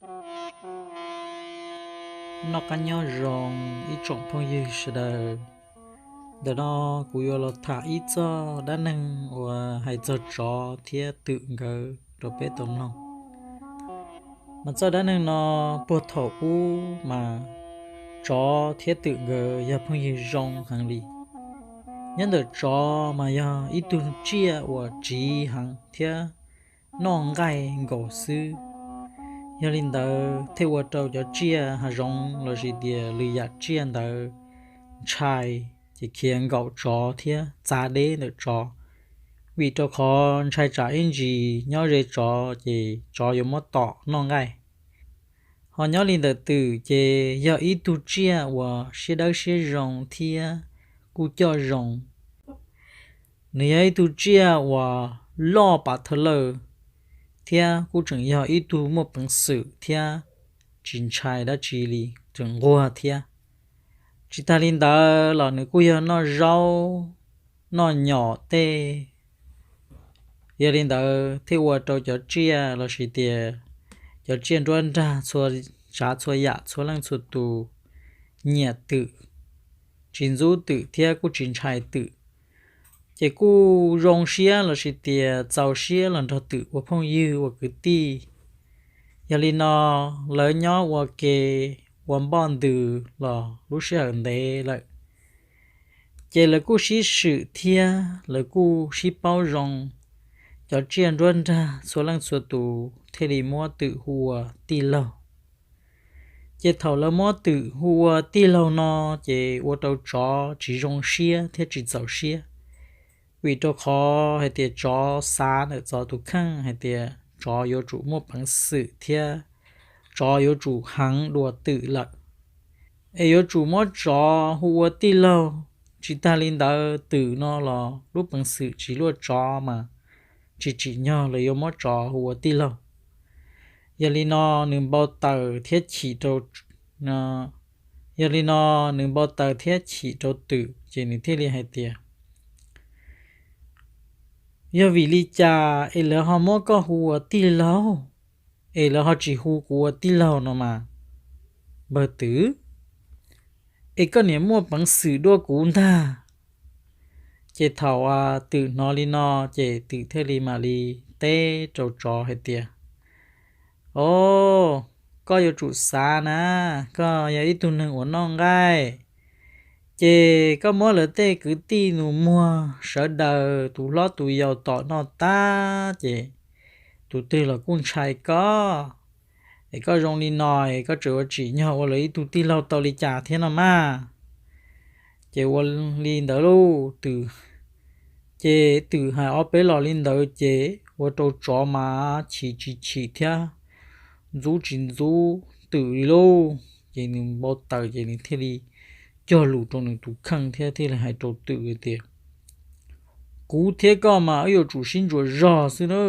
Noj qab nyob zoo ib tsoom phooj ywg sawv daws. Ntawm no kuv yuav los tham ib txoj dab neeg uas hais txog tsov thiab twm nkawd rau peb tau mloog. Mas txoj dab neeg no puag thaum ub mas tsov thiab twm nkawd yog phooj ywg zoo heev li. Nyob ntawm tsov mas yog ib tug tsiaj uas tsiv heev thiab noj nqaij nkaus xwb. Yog li ntawd thiaj ua rau cov tsiaj hav zoov lossis tias lwm yam tsiaj ntawd ntshai, ces khiav nkaum tsov thiab txav deb ntawm tsov. Vim rau qhov ntshai tsam ib ntsis nyob ze tsov ces tsov yuav muab tom noj nqaij. Ho nyob li ntawm twm ces yog ib tug tsiaj uas siab dawb siab zoo thiab kuj coj zoo. Nws yog ib tug tsiaj uas loj pam thawj lawj thiab kuj tseem yog ib tug muaj peev xwm thiab tsis ntshai dab tsi li, tseem nquag thiab. Tsis tag li ntawd los nws kuj yog noj zaub, noj nyom tej. Yog li ntawd thiaj ua rau cov tsiaj lossis tias cov tsiaj nruab nrag txhua tsav txhua yam txhua leej txhua tus nyiam twm, tsis ntxub twm thiab kuj tsis ntshai twm. Ces kuj zoo siab lossis tias txaus siab los nrog twm ua phooj ywg ua kwv tij. Yog li no lawv nyob ua ke ua npoj ntws los lub sij hawm ntev lawm. Ces lawv kuj sib swm thiab lawv kuj sib paub zoo. Cov tsiaj nruab nrag txhua leej txhua tus thiaj li muab twm hu ua tij laug. Ces thaum lawv muab twm hu ua tij laug no, ces ua rau tsov tsis zoo siab thiab tsis txaus siab. Vim rau qhov hais tias tsov xav ntawm tsov tus kheej hais tias tsov yuav tsum muaj peev xwm thiab tsov yuav tsum heev dua twm lawm, es yuav tsum muab tsov hu ua tij laug. Tsis tag li ntawd twm no los lub peev xwm tsis luaj tsov mas tsis tsim nyog lawv yuav muab tsov hu ua tij laug. Yog li no nws npau taws thiab chim rau, yog li no nws npau taws thiab chim rau twm ces nws thiaj li hais tias, yog vim li cas es lawv ho muab koj hu ua tij laug, es lawv ho tsis hu kuv ua tij laug no mas? Npawg twm, es koj niam muaj peev xwm dua kuv ntag. Ces thaum twm hnov li no, ces twm thiaj li mam li teb rau tsov hais tias, o, koj yuav tsum xav na, koj yog ib tug neeg uas noj nqaij, ces koj muab lawv tej kwv tij nus muag sawv daws tus hlob tus yau tom noj tag ces tus twg los kuj ntshai koj. Es koj zoo li no es koj tseem yuav tsim nyog ua lawv ib tug tij laug tau li cas thiab no mas? Ces ua li ntawd lauj twm, ces twm hais ob peb los li ntawd ces ua rau tsov mas chim tsis chim thiab ntxub tsis ntxub twm li lauj. Ces nws npau taws ces nws thiaj li cog lus rau nws tus kheej thiab thiaj li hais rau twm tias, kuv thiab koj mas wb yuav tsum sib ntsuas zog xwb na.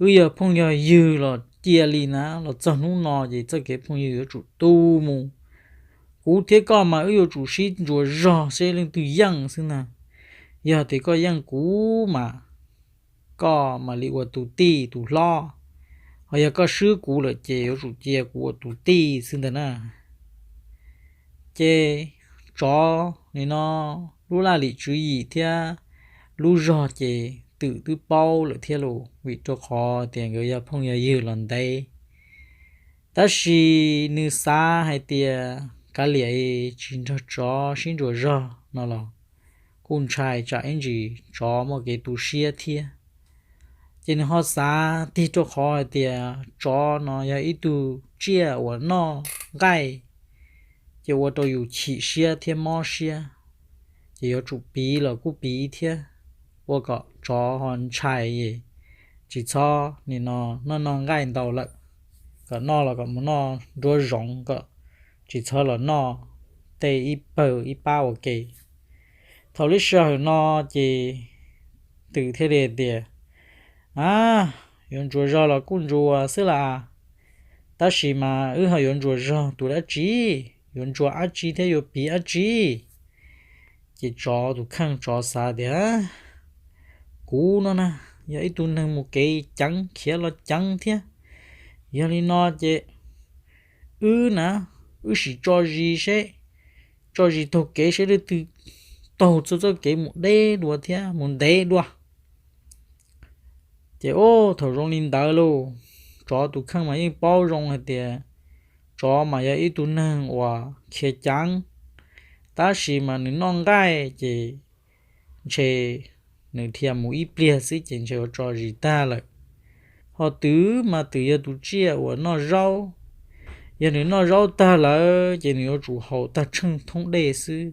Wb yog phooj yog ywg los cia li na, los txog hnub no ces txoj kev phooj ywg yuav tsum tu mus. Kuv thiab koj mas wb yuav tsum sib ntsuas zog seb leej twg yeej xwb na. Yog tias koj yeej kuv mas koj mam li ua tus tij tus hlob, ho yog koj swb kuv lawm ces yuav tsum cia kuv ua tus tij xwb ntag na. Ces tsov nim no lub laj lim tswv yim thiab lub zog ces twm twb paub lawm thiab los vim rau qhov tias nkawd yog phooj yog ywg los ntev. Tab sis nws xav hais tias kav liam tsis nrog tsov sib ntsuas zog no los kuj ntshai tsam ib ntsis tsov muaj kev tu siab thiab. Ces nws ho xav tig rau qhov hais tias tsov no yog ib tug tsiaj uas noj nqaij, ces ua rau yus chim siab thiab mob siab, ces yuav tsum piv los kuj piv thiab, ua kom tsov ho ntshai, tsis txhob nim no noj noj nqaij ntau lawm, kom noj los kom mus noj nruab zoov kom tsis txhob los noj tej ib pawg ib pab ua ke. Thaum lub sij hawm no ces twm thiaj li tias, a, yuav ntsuas zog los kuj ntsuas xwb las, tab sis mas wb ho yuav ntsuas zog tus dab tsi, yuav ntsuas dab tsi thiab yuav piv dab tsi? Ces tsov tus kheej tsov xav tias, kuv no na, yog ib tug neeg mus kev ceev khiav los ceev thiab, Yog li no ces wb na, wb sim tso zis seb, tso zis taug kev seb leej twg taug txoj txoj kev mus deb dua thiab mus ntev dua. Ces ub, thaum zoo li ntawd lauj, tsov tus kheej mas yeej paub zoo hais tias tsov mas yog ib tug neeg uas khiav ceev, tab sis mas nws noj nqaij ces ntshe nws dhia mus ib pliag xwb ces ntshe yuav tso zis tag lawm. Ho twm mas twm yog tus tsiaj uas noj zaub, yog nws noj zaub tag lawm ces nws yuav tsum haus tag tsheej thoob dej xwb.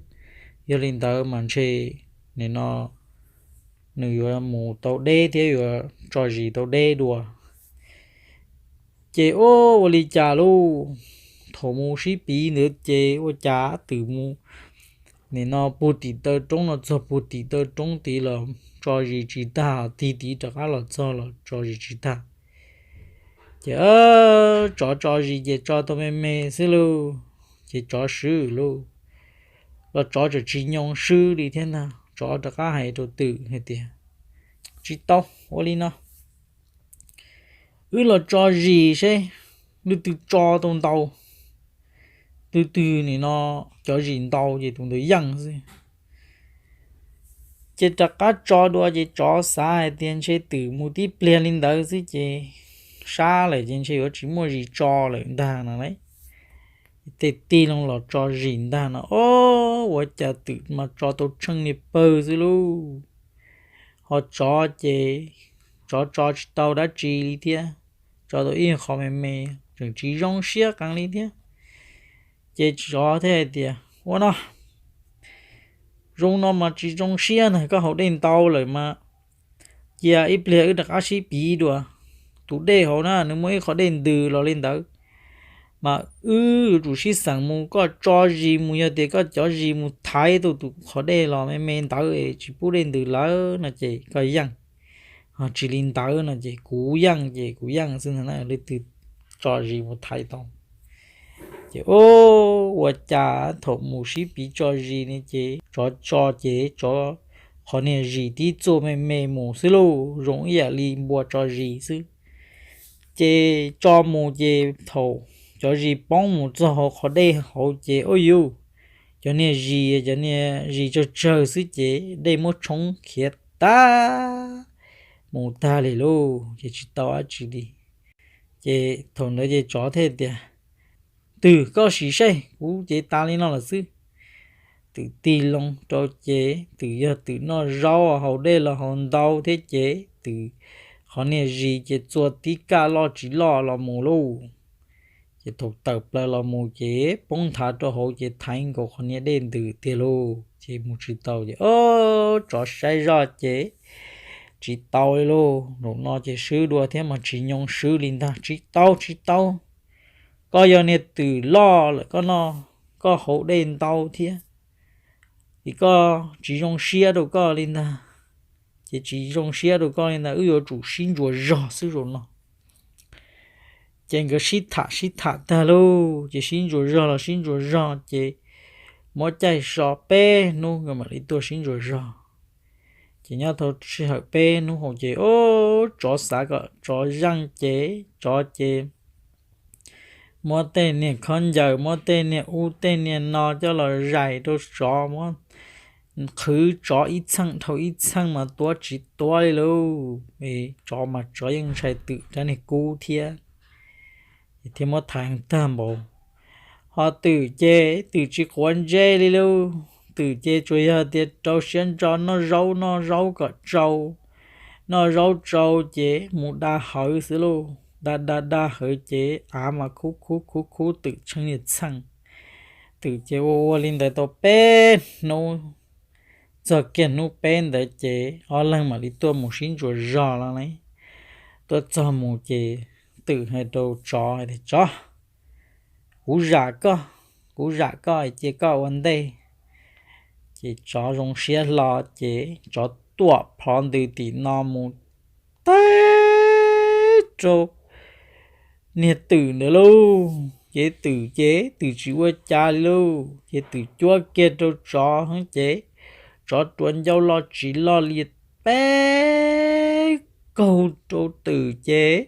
Yog li ntawd mas ntshe nim no nws yuav mus tau deb thiab yuav tso zis tau deb dua. Ces ua, ua li cas lauj, thaum mus sib piv ntawd ces ua cas twm mus nim no puag tim taw roob no txog puag tim taw roob tid los tso zis tsis tag, tig tid rov qab los txog los tso zis tsis tag. Ces tsov tso zis ces tso tau me me xwb lauj, ces tsov swb lauj, los tsov tseem tsis nyoo swb li thiab ntag. Tsov rov qab hais rau twm hais tias, tsis tau, ua li no, wb los tso zis seb leej twg tso tau ntau, tus twg nim no cov zis ntau ces tus ntawd yeej xwb. Ces rov qab tso dua ces tsov xav hais tias ntshe twm mus tib pliag li ntawd xwb ces sab lawm ces ntshe yuav tsis muaj zis tso lawm ntag no lauj. Tej tig loo los tso zis ntag no, o, ua cas twm mas tso tau tsheej niag pawg xwb lauj. Ho tsov ces tsov tso tsis tau dab tsi li thiab, tso tau ib qho me me, tseem tsis zoo siab qeev li thiab. Ces tsov thiaj hais tias, ua no, zoo no mas tsis zoo siab na, koj haus dej ntau lawm mas cia ib pliag wb rov qab sib piv dua. Tus dej hauv na nws muaj ib qho dej ntws los li ntawd, mas wb yuav tsum sib xeem mus, koj tso zis mus, yog tias koj cov zis mus thaiv tau tus qhov dej los me me ntawd es tsis pub dej ntws lawm no ces koj yeej, ho tsis li ntawd no ces kuv yeej, ces kuv yeej xwb ntag na, leej twg tso zis mus thaiv tau. Ces ua cas thaum mus sib piv tso zis ne ces tsov tso ces tsov qhov niag zis tib txuj me me mus xwb lauj, zoo ib yam li npua tso zis xwb. Ces tso mus ces thaum cov zis poob mus txog hauv qhov dej hauv ces ua yuj, cov niag zis, cov niag zis tsawg tsawg xwb ces dej muab tshoob khiav tag mus tag li lauj, ces tsis tau dab tsi li. Ces thaum ntawd ces tsov thiaj tias, twm, koj sim seb, kuv cev tas li no lawm xwb. Twm tig loo rau ces twm yog twm noj zaub haus dej los haus ntau thiab ces twm qhov niag zis ces txua tib kaj loj tsis loj los mus lauj. Ces thaum tawm plaws los mus ces poob nthav rau hauv ces thaiv nkaus qhov niag dej ntws tiag lauj, ces mus tsis tau ces o, tsov saib zoj ces tsis tau li lauj, zaum no ces swb dua thiab mas tsis nyoo swb li ntag, tsis tau, tsis tau. Koj yog niag twm loj lawm, koj noj, koj haus dej ntau thiab, es koj tsis zoo siab rau koj li ntag. Ces tsis zoo siab rau koj li ntag, wb yuav tsum sib ntsuas zog xwb zaum no. Ces nkawd sib tham sib tham tag lauj, ces sib ntsuas zog los sib ntsuas zog ces muab caij so peb hnub nkawd mam li tuaj sib ntsuas zog. Ces nyob tau sij hawm peb hnub hauv ces o, tsov xav kom tsov yeej ces tsov ces muab tej niag khaub ncaws, muab tej niag ub tej niag no coj los zais rau tsov, muab qhwv tsov ib txheej dhau ib txheej mas tuav tsis tuav li lauj. Tsov mas tsov yeej ntshai twm rab niag kub thiab, thiab muab thaiv tag npaum. Ho twm ces twm tsis quav ntsej li lauj, twm ces tsuas yog tias rau siab ntso noj zaub, noj zaub kom tsau, noj zaub tsau ces mus da hawv xwb lauj, da da da hawv ces av mas khub khub khub khub twm tsheej niag txheej. Twm ces ua ua li ntawd tau peb hnub, txog kiag hnub peb ntawd ces ob leeg mam li tuaj mus sib ntsuas zog los ne. Tuaj txog mus ces twm hais rau tsov tias, tsov, kuv zam koj, kuv zam koj cia koj ua ntej. Ces tsov zoo siab hlo ces tsov tuam plhov ntws tim no mus teb rau niag twm ntawd lauj. Ces twm ces twm tsis ua cas li lauj, ces twm cuab kiag rau tsov ces tsov rua ncauj loj tsis loj li peb kaug rau twm ces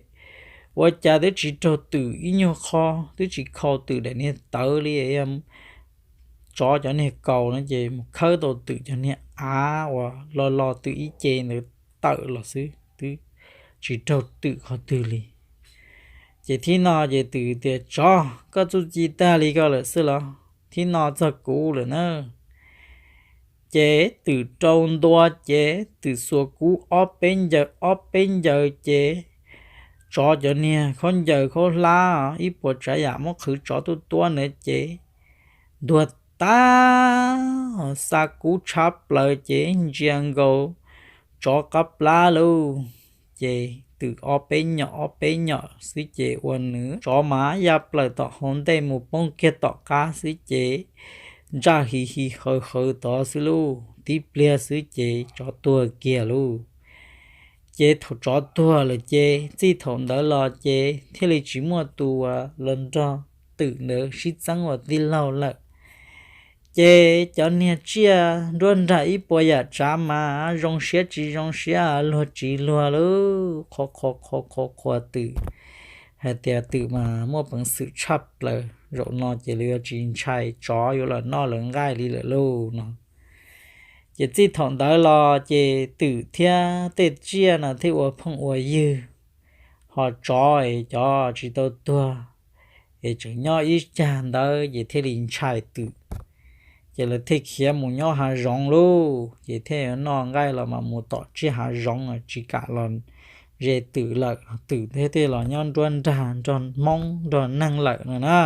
ua cas twb tsis raug twm ib nyuag qho, twb tsis khaus twm daim niag tawv li. Tsov cov niag kaus no ces mus khawb tau twm cov niag av uas lo lo twm ib ce ntawd tawm los xwb, twb tsis raug twm qhov twg li. Ces thib no ces twm tias, Tsov, koj txuj ci tag li ko lawm xwb los? Thib no txog kuv lawm na. Ces twm rau ntua ces twm xuas kub ob peb ncaws ob peb ncaws ces tsov cov niag khaub ncaws khaub hlab ib puas tsav yam muab qhwv tsov tuaj tuab ntawd ces ntuag tag, xa kub tshab plaws ces ntsia nkaus tsov qab plab lauj. Ces twm ob peb nyom ob peb nyom xwb ces ua nws tsov mas ya plaws tom hauv ntej mus poob kiag tom qab xwb ces ntsaj hi hi hawv hawv tod xwb lauj, tib pliag xwb ces tsov tuag kiag lauj. Ces thaum tsov tuag lawm ces txij thaum ntawd los ces thiaj li tsis muaj tus uas los nrog twm ntawd sib txeeb ua tij laug lawm. Ces cov niag tsiaj nruab nrag ib puas yam tsav mas zoo siab tsis zoo siab, luag tsis luag lauj, qhuas qhuas qhuas qhuas qhuas twm, hais tias twm mas muaj peev xwm tshaj plaws, zaum no ces lawv yuav tsis ntshai tsov yuav los noj lawv nqaij li lawm lauj no. Ces txij thaum ntawd los ces twm thiab tej tsiaj no thiaj ua phooj ua ywg, ho tsov es cov tsis tau tuag es tseem nyob ib cag ntawd ces thiaj li ntshai twm. Ces lawv thiaj khiav mus nyob hav zoov lauj, ces thiaj yuav noj nqaij los mas mus tom tsiaj hav zoov, tsis kam los ze twm lawm, twm thiaj los nyob nruab nrag nrog hmoob nrog neeg lawm no na.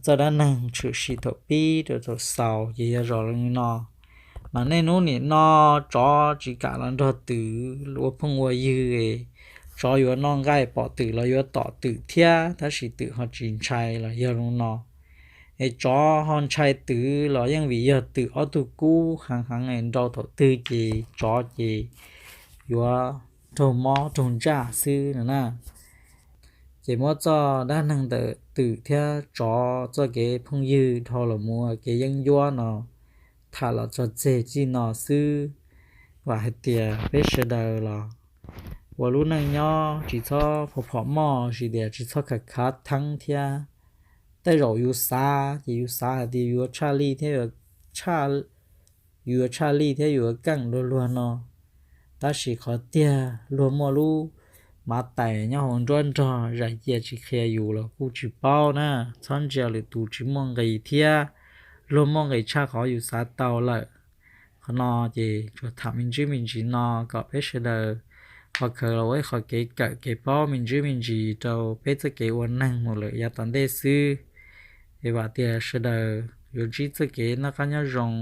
Txoj dab neeg tshwm sim thaum pib rau thaum xaus ces yog zoo li no. Mas niaj hnub nim no tsov tsis kam los nrog twm ua phooj ua ywg, tsov yuav noj nqaij pom twm los yuav tom twm thiab, tab sis twm ho tsis ntshai los yog li no. Es tsov ho ntshai twm los yeej vim yog twm ob tug kub heev heev, nrau thaum twg ces tsov ces yuav raug mob raug ntsaj xwb no na. Ces muab txoj dab neeg ntawm twm thiab tsov txoj kev phooj ywg dhau los mus ua kev yeeb ncuab no tham los txog txij no xwb. Vam hais tias peb sawv daws los ua lub neej nyob tsis txhob phom phom moj, tsis tias tsis txhob khav khav theeb thiab. Tej zaum yus xav ces yus xav hais tias yus yuav tshaj lij thiab, yus yuav tshaj lij thiab yus yuav keej dua luag no, tab sis qhov tiag luag muaj lub mav tais nyob hauv nruab nrog zais cia tsis qhia yus los kuj tsis paub na. Txhob ntsia lwm tus tsis muaj nqis thiab, luag muaj nqis tshaj qhov yus xav tau lawm. Qhov no ces tsuas tham me ntsis me ntsis no kom peb sawv daws ho khaws los ua ib qho kev kawm kev paub me ntsis me ntsis rau peb txoj kev ua neeg mus lawm yav tom ntej xwb. Es vam tias sawv daws yuav ntsib txoj kev noj qab nyob zoo,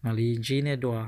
mam li ntsib nej dua.